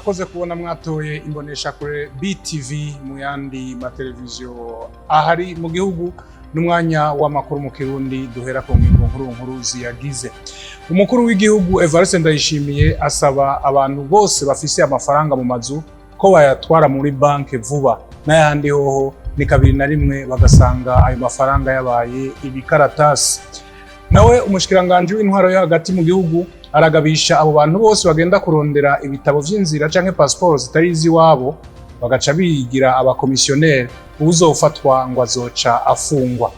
Mwakoze kubona mwatoye imboneshakure BTV mu yandi mateleviziyo ahari mu gihugu. N'umwanya w'amakuru mu Kirundi, duhera ku ngingo nkuru nkuru ziyagize. Umukuru w'igihugu Evariste Ndayishimiye asaba abantu bose bafise amafaranga mu mazu ko bayatwara muri banki vuba, n'ayandi hoho ni kabiri na rimwe bagasanga ayo mafaranga yabaye ibikaratasi. Nawe umushikiranganji w'intwaro yo hagati mu gihugu aragabisha abo bantu bose bagenda kurondera ibitabo vy'inzira canke pasiporo zitari iz'iwabo, bagaca bigira abakomisiyoneri. Uwuzofatwa ngo azoca afungwa.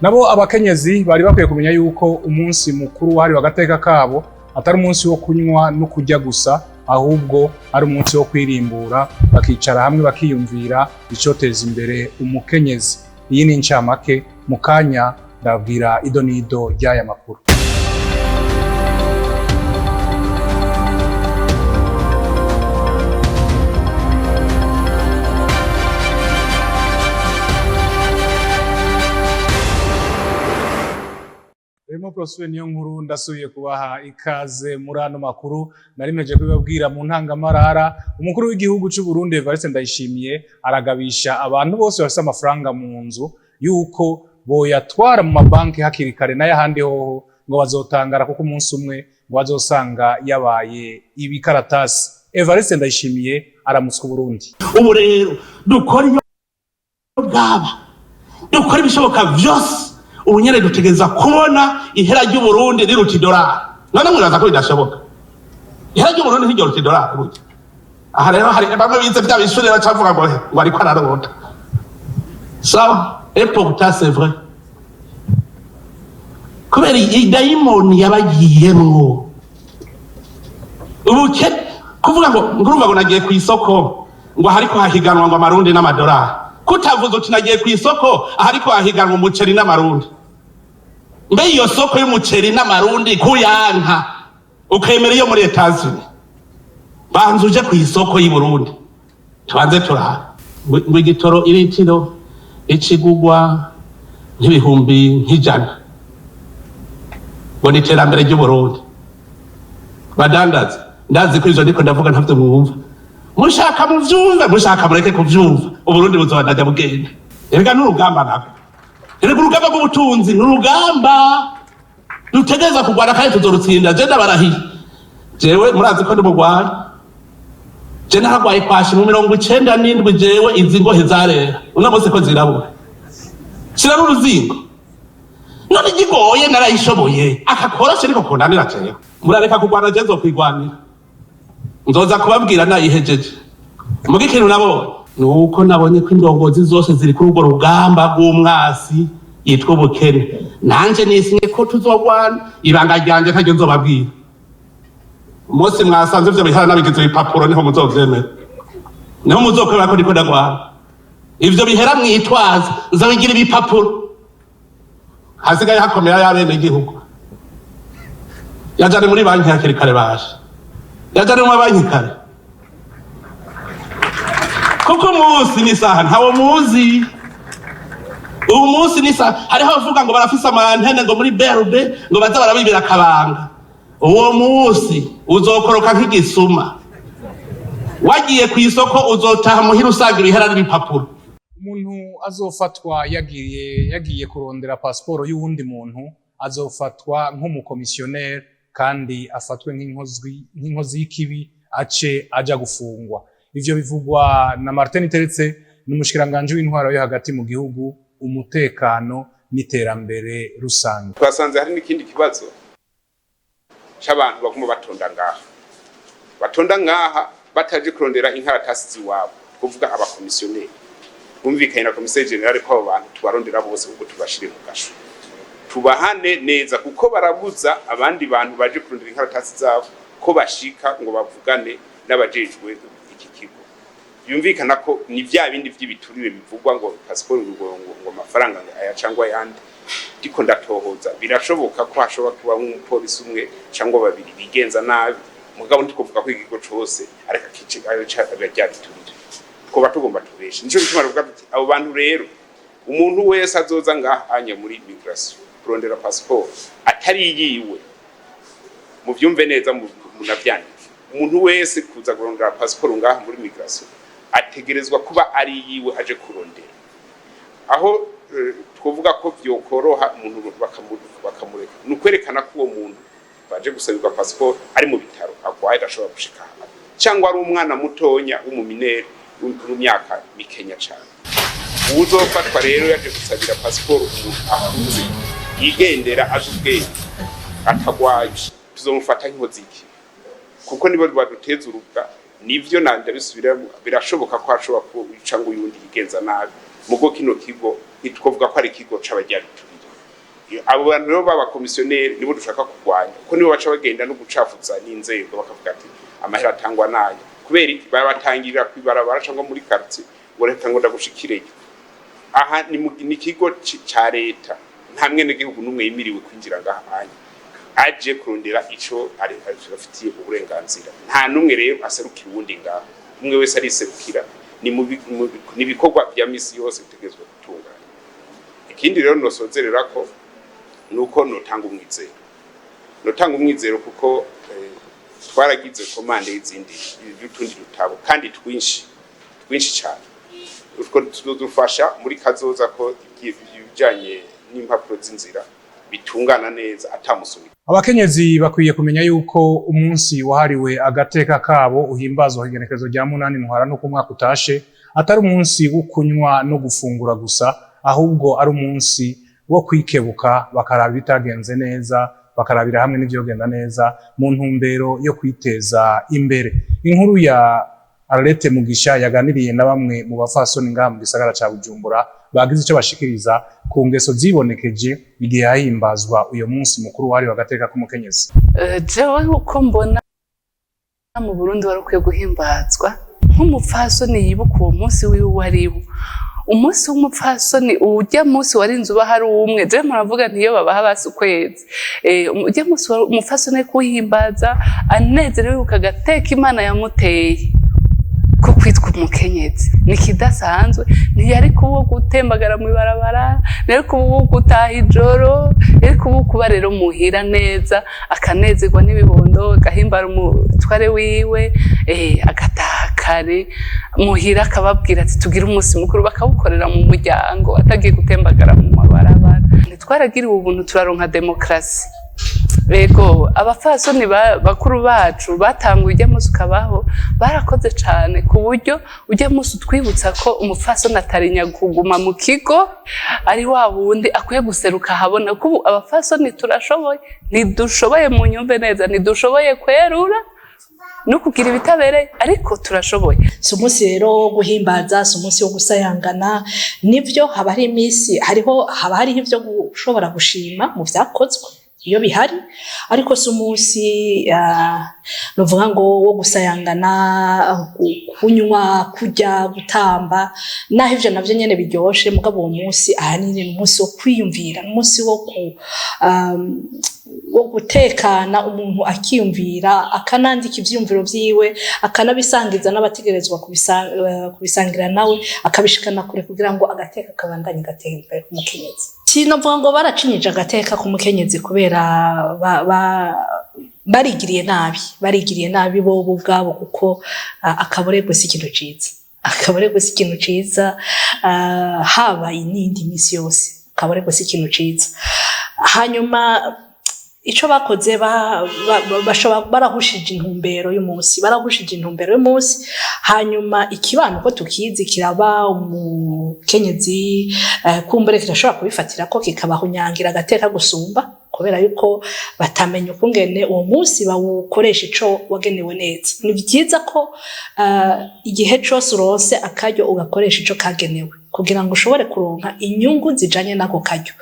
Nabo abakenyezi bari bakwiye kumenya yuko umunsi mukuru wahariwe agateka kabo atari umunsi wo kunywa no kurya gusa, ahubwo ari umunsi wo kwirimbura, bakicara hamwe bakiyumvira icoteza imbere umukenyezi. Iyi ni incamake, mu kanya ndabwira ido n'ido ry'aya makuru. Remo Prosper niyo nkuru, ndasubiye kubaha ikaze muri ano makuru. Nari mpeje kubibabwira mu ntangamarara, umukuru w'igihugu c'u Burundi Evariste Ndayishimiye aragabisha abantu bose bafise amafaranga mu nzu yuko boyatwara mu mabanki hakiri kare, n'ayahandi hoho ngo bazotangara, kuko umunsi umwe ngo bazosanga yabaye ibikaratasi. Evariste Ndayishimiye aramutswa Burundi. Ubu rero dukora iyo bwaba, dukora ibishoboka vyose. Ubu nyene dutegereza kubona ihera ry'Uburundi riruta idolari. None mwibaza ko bidashoboka? Ihera ry'Uburundi ntiryoruta idolari burya. Aha rero hari bamwe bize vya bishure bacavuga ngo ariko ararota. Sawa, et pourtant c'est vrai, kubera idayimoni yabagiyemwo ubukene. Kuvuga ngo ngurumva ngo nagiye ku isoko, ngo hariko hahiganwa ngo amarundi n'amadolari, kutavuze uti nagiye ku isoko ahariko hahiganwa umuceri n'amarundi. Mbe iyo soko y'umuceri n'amarundi kuyanka ukemera iyo muri Etazuni? Banza uje ku isoko y'i Burundi, tubanze turaha ngo igitoro iritiro ikigugwa nk'ibihumbi nk'ijana, ngo ni iterambere ry'Uburundi. Badandaza, ndazi ko ivyo ndiko ndavuga ntavyo mwumva. Mushaka muvyumve, mushaka mureke kuvyumva, Uburundi buzobandanya bugenda. Erega n'urugamba nabwo, erega urugamba rw'ubutunzi ni urugamba dutegereza kurwana kandi tuzorutsinda. Je ndabarahiye, jewe murazi ko ndi mugwayi. Je naragwaye kwashi mu 97. Jewe izi ngohe zarera, uno munsi ko zirabura, shira n'uruzingo. None igigoye narayishoboye, akakoroshe niko kunanira jewe. Murareka kurwana, je nzokwigwanira, nzoza kubabwira nayihejeje. Muga ikintu nabonye ni uko nabonye ko indongozi zose ziri kuri urwo rugamba rw'umwasi yitwa ubukene. Nanje nisinye ko tuzogwana. Ibanga ryanje ntaryo nzobabwira. Umunsi mwasanze ivyo bihara nabigize ibipapuro, niho muzovyemera, niho muzokwemera ko ndiko ndagwana. Ivyo bihera mwitwaza nzobigira ibipapuro. Hasigaye hakomera y'abenegihugu. Yajane muri banki hakiri kare, basha, yajane mu mabanki kare, kuko umunsi n'isaha ntawo muzi. Ubu munsi n'isaha, hariho abavuga ngo barafise amantene ngo muri BRB, ngo baza barabibira akabanga. Uwo munsi uzokoroka nk'igisuma. Wagiye ku isoko, uzotaha muhira usanga ibihera n'ibipapuro. Umuntu azofatwa yagiye kurondera pasiporo y'uwundi muntu azofatwa nk'umukomisiyoneri, kandi afatwe nk'inkozi y'ikibi, ace aja gufungwa. Ivyo bivugwa na Martin Teretse, n'umushikiranganji w'intwaro yo hagati mu gihugu, umutekano n'iterambere rusange. Twasanze hari n'ikindi kibazo c'abantu baguma batonda ngaha, batonda ngaha bataje kurondera inkaratasi ziwabo, kuvuga abakomisiyoneri. Bumvikanye na commissaire général ko abo bantu tubarondera bose, ahubwo tubashire mu gasho, tubahane neza, kuko barabuza abandi bantu baje kurondera inkaratasi zabo ko bashika ngo bavugane n'abajejwe iki kigo. Byumvikana ko ni vya bindi vy'ibiturire bivugwa ngo pasiporo, ngo amafaranga aya cyangwa ayandi. Ndiko ndatohoza, birashoboka ko hashobora kuba nk'umupolisi umwe cyangwa babiri bigenza nabi, mugabo ntikuvuga ko ikigo cose ariko akice ayo rya biturire twoba tugomba tubeshe. Nico gituma tuvuga tuti abo bantu rero, umuntu wese azoza ngaha anya muri migration kurondera pasiporo atari iyiwe, muvyumve neza, munavyandike. Umuntu wese kuza kurondera pasiporo ngaha muri migration ategerezwa kuba ari yiwe aje kurondera. Aho twovuga ko vyokoroha umuntu bakamureka, ni ukwerekana ko uwo muntu baje gusabirwa pasiporo ari mu bitaro, agwaye, adashobora gushika ahantu, cyangwa ari umwana mutonya w'umu mineur mu myaka mikenya cane. Uwuzofatwa rero yaje gusabira pasiporo umuntu akuze, yigendera, azi ubwenge, atagwaye, tuzomufata nk'inkozi y'ikibi, kuko nibo baduteza urubwa. Nivyo nanje bisubiramo, birashoboka ko hashobora kuca ngo uyundi yigenza nabi mugo. Kino kigo ntitwovuga ko ari ikigo c'abaryabiturire. Abo bantu rero b'abakomisiyoneri nibo dushaka kurwanya, kuko nibo baca bagenda no gucafuza n'inzego, bakavuga ati amahera atangwa nayo. Kubera iki? Babatangirira kw'ibarabara cyangwa muri quartier, ngo reka ngo ndagushikireyo. Aha ni ikigo ca leta. Nta mwenegihugu n'umwe yimiriwe kwinjira ngaha anya aje kurondera ico ari afitiye uburenganzira. Nta n'umwe rero aserukira uwundi ngaha, umwe wese ariserukira. Ni ibikorwa vya misi yose bitegerezwa gutunganya. Ikindi rero nosozerera ko nuko notanga umwizero, kuko twaragize commande y'izindi, y'utundi dutabo kandi twinshi twinshi cyane. Utwo tudufasha muri kazoza ko ibijanye n'impapuro z'inzira bitungana neza atamusunika. Abakenyezi bakwiye kumenya yuko umunsi wahariwe agateka kabo uhimbazwa igenekerezo rya 8 Ntwarante n'uko umwaka utashe, atari umunsi wo kunywa no gufungura gusa, ahubwo ari umunsi wo kwikebuka, bakaraba ibitagenze neza, bakarabira hamwe n'ivyogenda neza mu ntumbero yo kwiteza imbere. Inkuru ya Arlette Mugisha yaganiriye na bamwe mu bafasoni ngaha mu gisagara ca Bujumbura, bagize ico bashikiriza ku ngeso zibonekeje igihe hahimbazwa uyo munsi mukuru wahariwe agateka k'umukenyezi. Jewe uko mbona, mu Burundi wari ukwiye guhimbazwa nk'umupfasoni yibuka uwo munsi wiwe uwo ari wo, umunsi w'umupfasoni. Urya munsi warinze uba hari umwe. Jewe muravuga nti iyo babaha basi ukwezi, urya munsi umupfasoni ari kuwuhimbaza anezerewe, yibuka agateka Imana yamuteye ko kwitwa umukenyezi. Ni ikidasanzwe. Ntiyari kuba uwo gutembagara mw'ibarabara, ntiyari kuba uwo gutaha ijoro, yari kuba uwo kuba rero muhira neza, akanezerwa n'ibibondo, agahimbara umutware wiwe, agataha kare muhira, akababwira ati tugire umunsi mukuru, bakawukorera mu muryango, atagiye gutembagara mu mabarabara. Ntitwaragiriwe ubuntu turaronka demokarasi. Ego, abafasoni bakuru bacu batanguye ujya munsi ukabaho, barakoze cane ku buryo ujya munsi utwibutsa ko umupfasoni atarinya kuguma mu kigo, ari wa wundi akwiye guseruka ahabona, ko ubu abafasoni turashoboye. Ntidushoboye, mu nyumve neza, ntidushoboye kwerura no kugira ibitabereye, ariko turashoboye. Si umunsi rero wo guhimbaza, si umunsi wo gusayangana. Nivyo, haba hari iminsi, hariho, haba hariho ivyo gushobora gushima mu vyakozwe iyo bihari, ariko si umunsi novuga ngo wo gusayangana, kunywa, kurya, gutamba, naho ivyo navyo nyene biryoshe. Mugabo uwo munsi ahanini ni umunsi wo kwiyumvira, ni umunsi wo gutekana, umuntu akiyumvira, akanandika ivyiyumviro vyiwe, akanabisangiza n'abategerezwa kubisangira nawe, akabishikana kure kugira ngo agateka kabandanye gatera imbere k'umukenyezi. Sinovuga ngo baracinyije agateka k'umukenyezi, kubera barigiriye nabi, barigiriye nabi bobo ubwabo, kuko akaborerwe si ikintu ciza. Akaborerwe si ikintu ciza, haba n'iyindi misi yose akaborerwe si ikintu ciza. Hanyuma ico bakoze, barahushije intumbero y'umunsi, barahushije intumbero y'umunsi. Hanyuma ikibano uko tukizi kiraba umukenyezi, kumbure kirashobora kubifatira ko kikabahunyangira agateka gusumba, kubera yuko batamenya ukungene uwo munsi bawukoresha ico wagenewe neza. Ni vyiza ko igihe cose uronse akaryo ugakoresha ico kagenewe, kugira ngo ushobore kuronka inyungu zijanye n'ako karyo.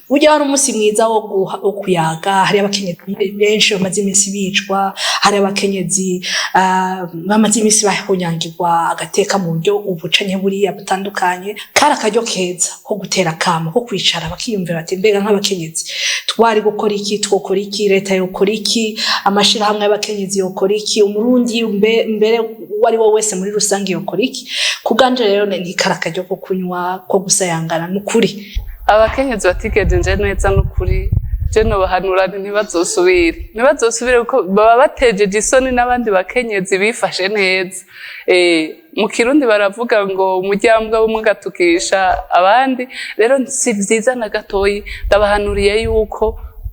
Burya wari umunsi mwiza wo kuyaga. Hari abakenyezi benshi bamaze iminsi bicwa, hari abakenyezi bamaze iminsi bahunyangirwa agateka mu buryo ubucanye buriya butandukanye. Kari akaryo keza ko gutera akamo, ko kwicara bakiyumvira bati mbega nk'abakenyezi twari gukora iki, twokora iki, leta yokora iki, amashirahamwe y'abakenyezi yokora iki, Umurundi mbere uwo ari we wese muri rusange yokora iki? Kubwanje rero ni kari akaryo ko kunywa, ko gusayangana, nukuri. Abakenyezi batigenjeje neza n'ukuri. Je nobahanura nti ntibazosubire, ntibazosubire, kuko baba batejeje isoni n'abandi bakenyezi bifashe neza. Mu Kirundi baravuga ngo umuryambwa bumwe ugatukisha abandi. Rero si vyiza na gatoyi. Ndabahanuriye yuko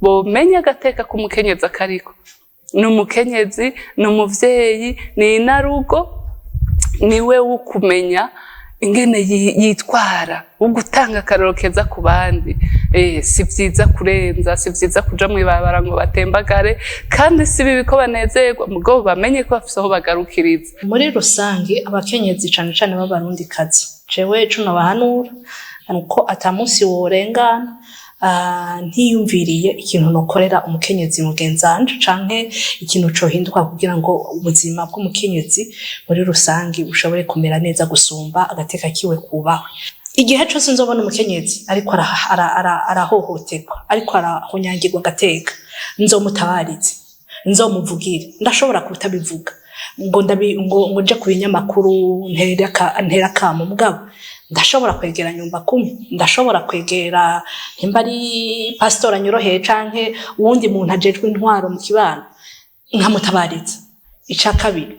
bomenya agateka k'umukenyezi akariko. Ni umukenyezi, ni umuvyeyi, ni inarugo, niwe wo kumenya ingene yitwara, wo gutanga akarorero keza ku bandi. Si vyiza kurenza, si vyiza kuja mw'ibarabara ngo batembagare, kandi si bibi ko banezerwa, mugabo bamenye ko bafise aho bagarukiriza. Muri rusange, abakenyezi, cane cane b'Abarundikazi, jewe ico nobahanura nuko ata munsi worengana ntiyumviriye ikintu nokorera umukenyezi mugenzanje canke ikintu cohinduka kugira ngo ubuzima bw'umukenyezi muri rusange bushobore kumera neza gusumba, agateka kiwe kubahwe. Igihe cose nzobona umukenyezi ariko arahohoterwa, ariko arahonyangirwa agateka, nzomutabarize, nzomuvugire. Ndashobora kutabivuga ngo ndabi ngo nje ku binyamakuru ntere akamo, mugabo ndashobora kwegera nyumba kumi, ndashobora kwegera nimba ari pasitora anyoroheye canke uwundi muntu ajejwe intwaro mu kibano, nkamutabariza. Ica kabiri,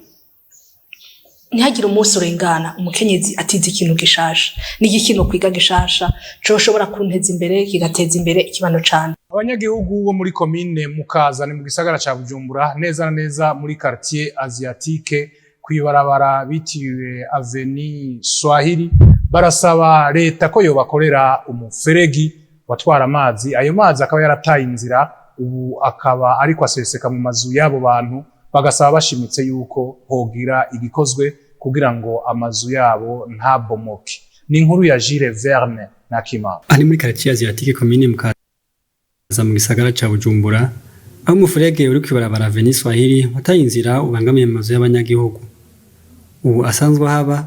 ntihagire umunsi urengana umukenyezi atize ikintu gishasha. N'igikino kwiga gishasha coshobora kunteza imbere, kigateza imbere ikibano cane. Abanyagihugu bo muri komine Mukaza, ni mu gisagara ca Bujumbura, neza na neza muri quartier Asiatique, kw'ibarabara bitiriwe Avenue Swahili, barasaba leta ko yobakorera umuferegi watwara amazi. Ayo mazi akaba yarataye inzira, ubu akaba ariko aseseka mu mazu y'abo bantu. Bagasaba bashimitse yuko hogira igikozwe kugira ngo amazu yabo ntabomoke. Ni inkuru ya Gilles Verne Nakimana. Ari muri quartier Asiatique, komine Mukaza, mu gisagara ca Bujumbura, aho umufurege uri kw'ibarabara Avenue Swahili wataye inzira, ubangamiye amazu y'abanyagihugu. Ubu asanzwe ahaba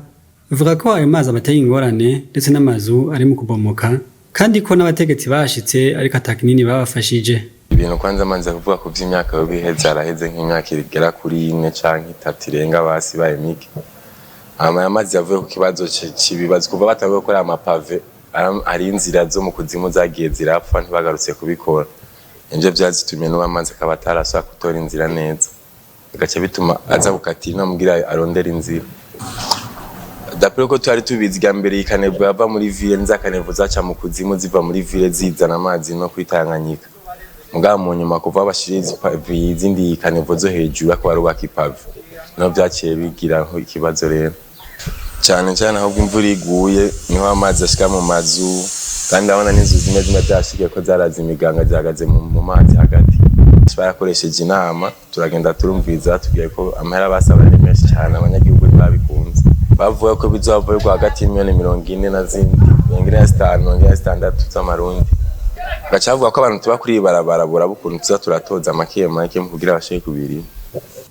avuga ko ayo mazi abateye ingorane, ndetse n'amazu ari mu kubomoka, kandi ko n'abategetsi bashitse ariko ata kinini babafashije. Ibintu kwanza manze kuvuga ku vy'imyaka biheze, araheze nk'imyaka igera kuri 4 canke 3 irenga, basi baye mike. Hama aya mazi yavuye ku kibazo c'ibibazo kuva batanguye gukora amapave, hari inzira zo mu kuzimu zagiye zirapfa, ntibagarutse kubikora. Nivyo vyazitumye n'uwo amazi akaba atarasubira gutora inzira neza, bigaca bituma aza gukatira ino mugira arondera inzira. D'après uko twari tubizi bwa mbere, i caniveau yava muri ville, niza caniveau zaca mu kuzimu ziva muri ville zizana amazi no kuri Tanganyika. Mugabo mu nyuma, kuva bashira izindi caniveau zo hejuru, ariko barubaka i pavé, niho vyaciye bigira ikibazo. Rero cane cane ahubwo imvura iguye niho amazi ashika mu mazu, kandi ndabona n'inzu zimwe zimwe vyashikiye ko zaraza imiganga zihagaze mu mazi hagati. Barakoresheje inama, turagenda turumviza, tubwiye ko amahera basaba ari menshi cyane, abanyagihugu ntibabikunze. Bavuga ko bizova hagati y'imiliyoni 40 na zindi, 45, 46 z'amarundi. Gaca bavuga ko abantu tuba kuri iyi barabara buraba ukuntu tuza turatoza make make mu kugira bashike kubiri.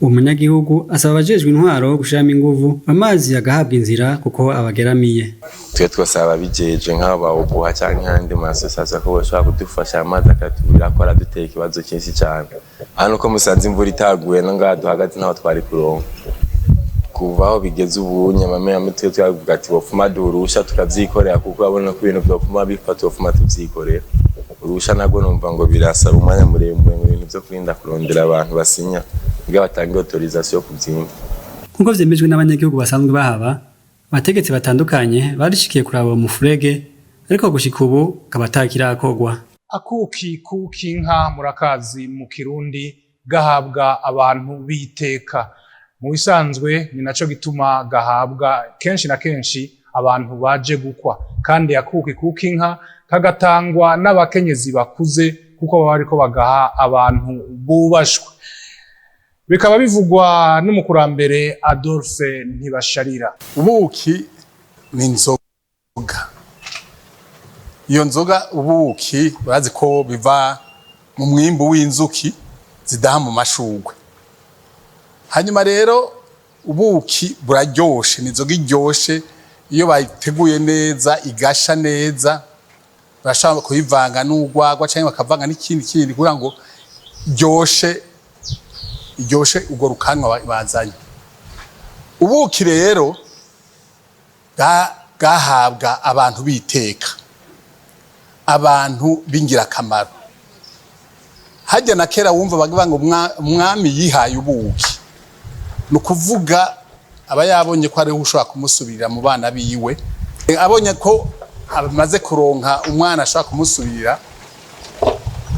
Uwo munyagihugu asaba abajejwe intwaro gushiramo inguvu, amazi agahabwa inzira, kuko abageramiye. Twe twosaba ababijeje nk'abo ba OBUHA canke ayandi ma association ko boshobora kudufasha amazi akatubira, ko aradutera ikibazo cyinshi cyane. Hano uko musanze imvura itaguye, no ngaha duhagaze ntaho twari kuronka. Kuva aho bigeze ubu nyamame yamwe, twe twavuga ati bopfuma duha urusha tukavyikorera, kuko urabona ko ibintu vyopfuma bipfa, topfuma tuvyikorera. Urusha nabwo numva ngo birasaba umwanya muremure, ngo ibintu vyo kurinda kurondera abantu basinya kugira batange autorisation yo kuvyimba. Nk'uko vyemejwe n'abanyagihugu basanzwe bahaba, abategetsi batandukanye barishikiye kuraba uwo mufurege, ariko gushika ubu akaba atakirakorwa. Akuki k'inka, murakazi mu Kirundi, gahabwa abantu b'iteka mu bisanzwe. Ni naco gituma gahabwa kenshi na kenshi abantu baje gukwa, kandi akuki k'inka kagatangwa n'abakenyezi bakuze, kuko baba bariko bagaha abantu bubashwe. Bikaba bivugwa n'umukurambere Adolphe Ntibasharira. Ubuki ni inzoga. Iyo nzoga, ubuki, urazi ko biva mu mwimbu w'inzuki zidaha mu mashurwe. Hanyuma rero ubuki buraryoshe, ni inzoga iryoshe iyo bayiteguye neza, igasha neza. Barashobora kuyivanga n'urwagwa cyangwa bakavanga n'ikindi kindi kugira ngo iryoshe, iryoshe urwo rukanwa bazanye. Ubuki rero bwahabwa abantu biteka, abantu b'ingirakamaro. Hajya na kera wumva bavuga ngo umwami yihaye ubuki, ni ukuvuga aba yabonye ko ariho ushobora kumusubirira mu bana biwe. Abonye ko amaze kuronka umwana ashobora kumusubirira,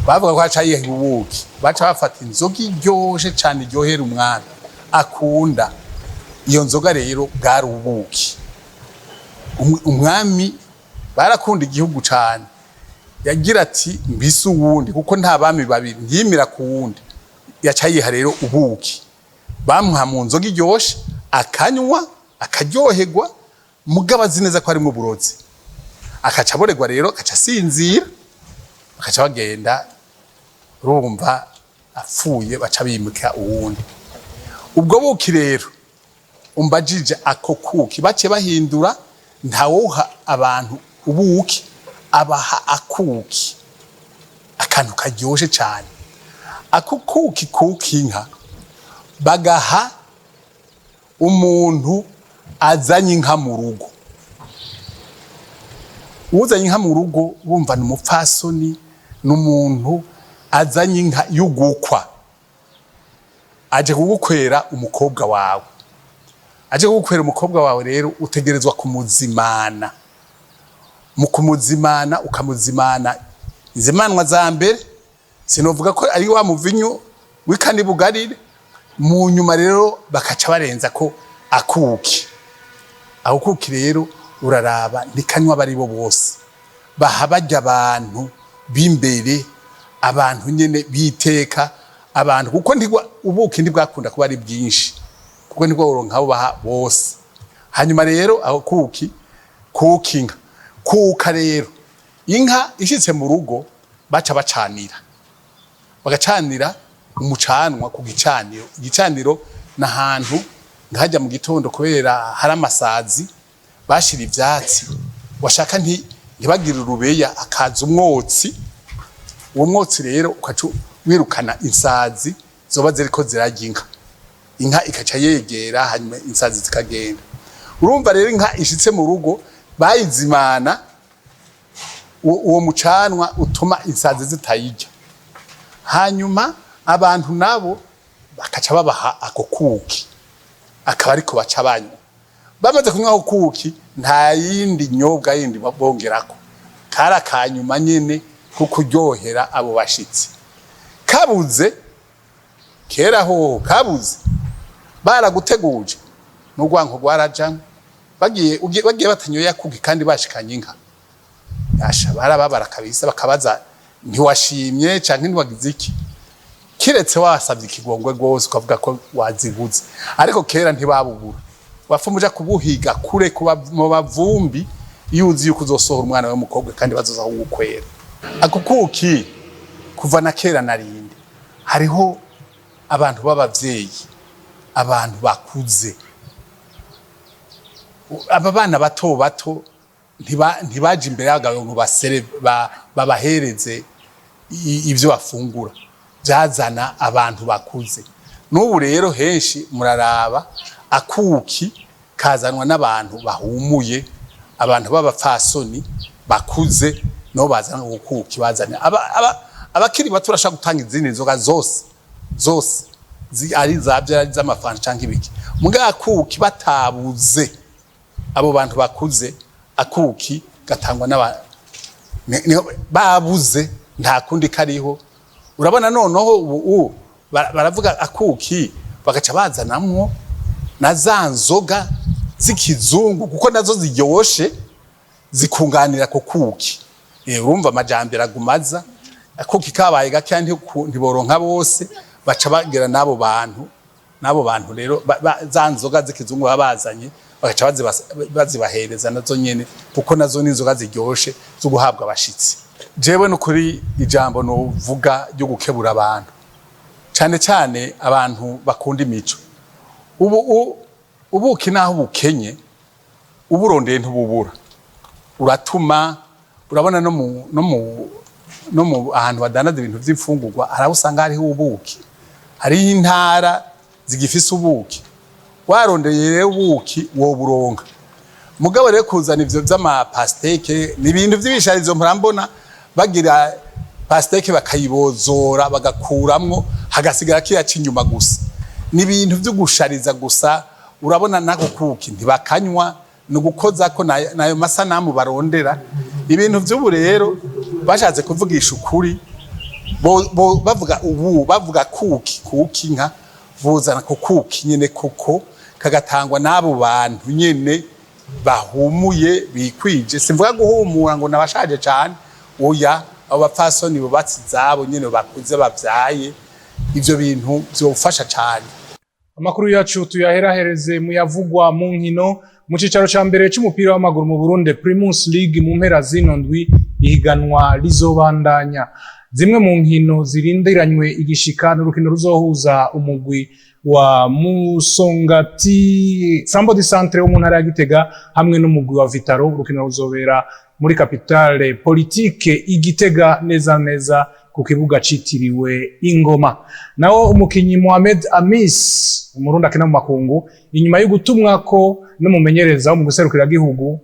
bavuga ko aca yiha ubuki. Baca bafata inzoga iryoshe cane, iryohera umwana akunda. Iyo nzoga rero bwari ubuki. Umwami barakunda igihugu cane. Yagira ati: "Mbise uwundi, kuko nta bami babiri, ntiyimira ku wundi." Yaca yiha rero ubuki, bamuha mu nzoga iryoshe, akanywa akaryoherwa, mugabo azi neza ko harimwo uburozi. Akaca aboregwa rero, akaca asinzira, bakaca bagenda. Urumva apfuye, baca bimika uwundi. Ubwo buki rero umbajije, ako kuki bace bahindura, ntawuha abantu ubuki, abaha akuki, akantu karyoshe cyane. Ako kuki kukinka bagaha umuntu azanye inka mu rugo. Uzanye inka mu rugo, bumva ni umupfasoni, ni umuntu azanye inka y'ugukwa, aje kugukwera umukobwa wawe. Aje kugukwera umukobwa wawe rero, utegerezwa kumuzimana. Mu kumuzimana, ukamuzimana inzimanwa za mbere, sinovuga ko ari wa muvinyu w'ikani bugarire. Mu nyuma rero bakaca barenza ko akuki. Ako kuki rero uraraba, ntikanywa bari bo bose, baha barya abantu b'imbere, abantu nyene biteka abantu, kuko ntigwa ubuki ntibwakunda kuba ari bwinshi, kuko nibwo woronka abo baha bose. Hanyuma rero aho kuki kukinka kuka rero, inka ishitse mu rugo, baca bacanira, bagacanira umucanwa ku gicaniro. Igicaniro n'ahantu nkajya mu gitondo, kubera hari amasazi, bashira ivyatsi, washaka ntibagire urubeya, akaza umwotsi. Uwo mwotsi rero ukaca wirukana insazi zoba ziriko zirarya inka. Inka ikaca yegera, hanyuma insazi zikagenda. Urumva rero inka ishitse mu rugo, bayizimana uwo mucanwa utuma insazi zitayirya. Hanyuma abantu nabo bakaca babaha ako kuki, akaba ariko baca banywa. Bamaze kunywa ako kuki, nta yindi nyobwa yindi bongerako, kari akanyuma nyene ko kuryohera abo bashitsi. Kabuze kera hoho, kabuze baraguteguje n'urwanko rwarajamwo. Bagiye bagiye batanyoye akuki kandi bashikanye inka, yasha barababara kabisa, bakabaza ntiwashimye canke ntiwagize iki, kiretse wasabye ikigongwe rwose ukavuga ko wazibuze. Ariko kera ntibabubura, wapfa muja kubuhiga kure kuba mu bavumbi, iyo uzi yuko uzosohora umwana w'umukobwa kandi bazoza kugukwera. Ako kuki kuva na kera narinde hariho abantu b'abavyeyi, abantu bakuze. Aba bana bato bato ntibaje imbere y'abagabo ngo basere babahereze ivyo bafungura, byazana abantu bakuze. N'ubu rero henshi muraraba akuki kazanwa n'abantu bahumuye, abantu b'abapfasoni bakuze nabo bazana ukuki. Bazana abakiri bato urashaka gutanga izindi nzoga zose zose, ari zavyo, ari z'amafanta canke ibiki. Muga akuki batabuze abo bantu bakuze, akuki gatangwa n'aba babuze, nta kundi kariho. Urabona noneho ubu baravuga akuki, bagaca bazanamwo na za nzoga z'ikizungu, kuko nazo ziryoshe, zikunganira ku kuki. Urumva amajambere agumaza. Akuki kabaye gakeya, ntiboronka bose, baca bagera n'abo bantu. N'abo bantu rero za nzoga z'ikizungu baba bazanye, bagaca bazibahereza nazo nyene, kuko nazo ni inzoga ziryoshe zo guhabwa abashitsi. Jewe nukuri ijambo novuga ryo gukebura abantu, cane cane abantu bakunda imico, ubu ubuki naho bukenye, uburondeye ntububura, uratuma urabona no mu ahantu badandaza ibintu vy'imfungurwa, hari aho usanga hariho ubuki, hariho intara zigifise ubuki. Warondeye rero ubuki woburonka. Mugabo rero kuzana ivyo vy'amapastèque ni ibintu vy'ibisharizo, mpora mbona bagira. Pastèque bakayibozora, bagakuramwo, hagasigara kiya c'inyuma gusa. Ni ibintu vyo gushariza gusa. Urabona nako kuki ntibakanywa, ni ugukozako nayo masanamu barondera. Ibintu vy'ubu rero, bashatse kuvugisha ukuri, bavuga ubu, bavuga kuki kuki nka buzana ko kuki nyene koko kagatangwa n'abo bantu nyene bahumuye, bikwije. Simvuga guhumura ngo nabashaje cane, oya, abo bapfasoni bubatse izabo nyene, bakuze, bavyaye, ivyo bintu vyofasha cane. Amakuru yacu tuyaherahereze muyavugwa mu nkino. Mu cicaro ca mbere c'umupira w'amaguru mu Burundi, Primus League, mu mpera zino ndwi ihiganwa rizobandanya. Zimwe mu nkino zirindiranywe igishika n'urukino ruzohuza umugwi wa Musongati, Flambeau du Centre wo mu ntara ya Gitega, hamwe n'umugwi wa Vital'O. Urukino ruzobera muri capitale politique Igitega, neza neza ku kibuga citiriwe Ingoma. Naho umukinyi Mohamed Amis, umurundi akina mu makungu, inyuma yo gutumwa ko n'umumenyereza wo mu gihugu,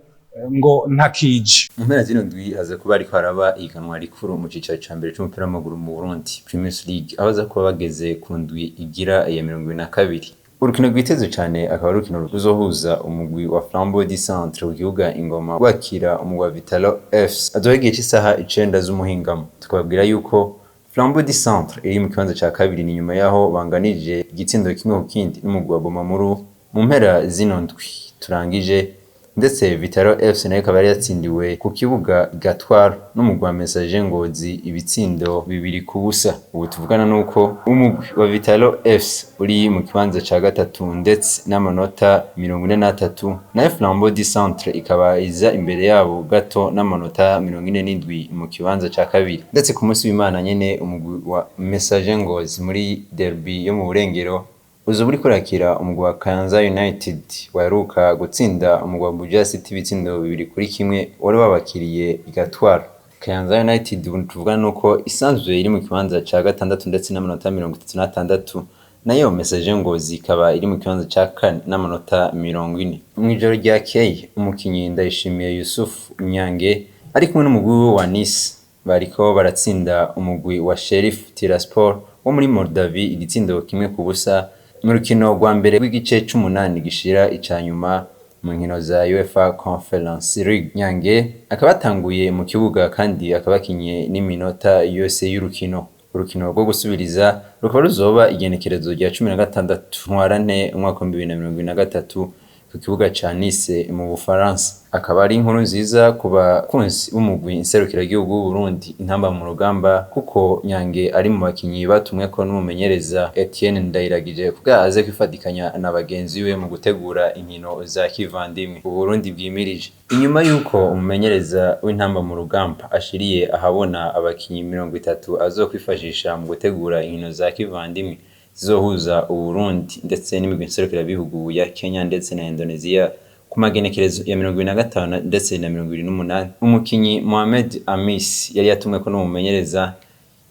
ngo ntakije. Mu mpera zino ndwi haza kuba ariko haraba ihiganwa rikuru mu cicaro ca mbere c'umupira w'amaguru mu Burundi, Primus League, aho baza kuba bageze ku ndwi igira iya 22. Urukino rwitezwe cane akaba ari urukino ruzohuza umugwi wa Flambeau du Centre ku kibuga Ingoma wakira umugwi wa Vital'O FC, azoba igihe c'isaha 9 z'umuhingamo. Tukababwira yuko Flambeau du Centre iri mu kibanza ca kabiri, ni nyuma yaho banganije igitsindo 1-1 n'umugwi wa Bomamuru mu mpera zino ndwi turangije, ndetse Vital'O FC nayo ikaba yari yatsindiwe ku kibuga Gatwaro n'umugwi wa Messager Ngozi ibitsindo 2-0. Ubu tuvugana nuko umugwi wa Vital'O FC uri mu kibanza ca gatatu ndetse n'amanota 43, nayo Flambeau du Centre ikaba iza imbere yabo gato n'amanota 47 mu kibanza ca kabiri. Ndetse ku munsi w'Imana nyene, umugwi wa Messager Ngozi muri derby yo mu Burengero uzoba uriko urakira umugwi wa Kayanza United waheruka gutsinda umugwi wa Buja City ibitsindo 2-1 wari wabakiriye igatwara. Kayanza United ubu tuvugana nuko isanzwe iri mu kibanza ca gatandatu ndetse n'amanota 36, nayo Messager Ngozi ikaba iri mu kibanza ca kane n'amanota 40. Mw'ijoro ryakeye, umukinyi Ndayishimiye Yusuf Nyange ari kumwe n'umugwi wiwe wa Nice bariko baratsinda umugwi wa Sheriff Tiraspol wo muri Moldavi igitsindo 1-0 mu rukino rwa mbere rw'igice c'umunani gishira ica nyuma mu nkino za UEFA Conference League. Nyange akaba atanguye mu kibuga kandi akaba akinye n'iminota yose y'urukino. Urukino rwo gusubiriza rukaba ruzoba igenekerezo rya 16 Ntwarante umwaka wa 2023 ku kibuga ca Nice mu Bufaransa. Akaba ari inkuru nziza ku bakunzi b'umugwi nserukiragihugu w'Uburundi Intamba mu Rugamba, kuko Nyange ari mu bakinyi batumweko n'umumenyereza Etienne Ndayiragije kugira aze kwifatikanya na bagenzi we mu gutegura inkino za kivandimwe Uburundi bwimirije. Inyuma y'uko umumenyereza w'Intamba mu Rugamba ashiriye ahabona abakinyi 30 azokwifashisha mu gutegura inkino za kivandimwe zizohuza Uburundi ndetse n'imigwi nserukirabihugu ya Kenya ndetse na Indonesia ku magenekerezo ya 25 ndetse na 28, umukinyi Mohamed Amis yari yatumweko n'umumenyereza,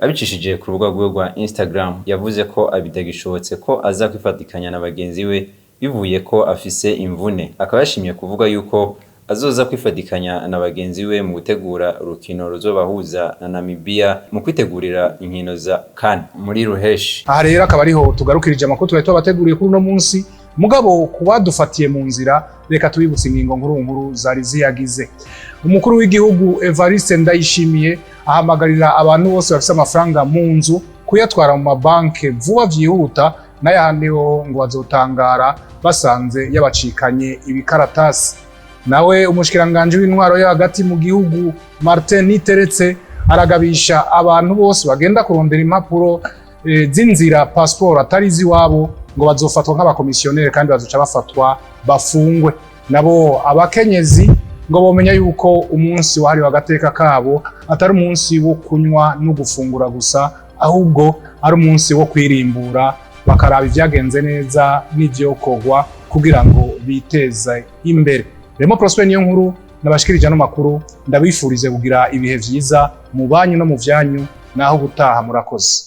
abicishije ku rubuga rwiwe rwa Instagram yavuze ko abidagishobotse ko aza kwifatikanya na bagenzi we bivuye ko afise imvune. Akaba yashimye kuvuga yuko azoza kwifatikanya na bagenzi we mu gutegura urukino ruzobahuza na Namibia mu kwitegurira inkino za CAN muri ruheshi. Aha rero akaba ariho tugarukirije amakuru twari tubateguriye kuri uno munsi. Mugabo kubadufatiye mu nzira, reka tubibutse ingingo nkuru nkuru zari ziyagize. Umukuru w'igihugu Evariste Ndayishimiye ahamagarira abantu bose bafise amafaranga mu nzu kuyatwara mu mabanke vuba vyihuta, n'ayahandi ho ngo bazotangara basanze yabacikanye ibikaratasi. Nawe umushikiranganje w'intwaro yo hagati mu gihugu Martin Niteretse aragabisha abantu bose bagenda kurondera impapuro z'inzira, passeport, atari iziwabo, ngo bazofatwa nk'abakomisiyoneri kandi bazoca bafatwa bafungwe. Nabo abakenyezi ngo bomenya yuko umunsi wahariwe agateka kabo atari umunsi wo kunywa no gufungura gusa, ahubwo ari umunsi wo kwirimbura, bakaraba ibyagenze neza n'ivyokorwa kugira ngo biteze imbere. Remo Prosper niyo nkuru nabashikirije ano makuru, ndabifurize kugira ibihe vyiza mu banyu no mu vyanyu. Naho gutaha, murakoze.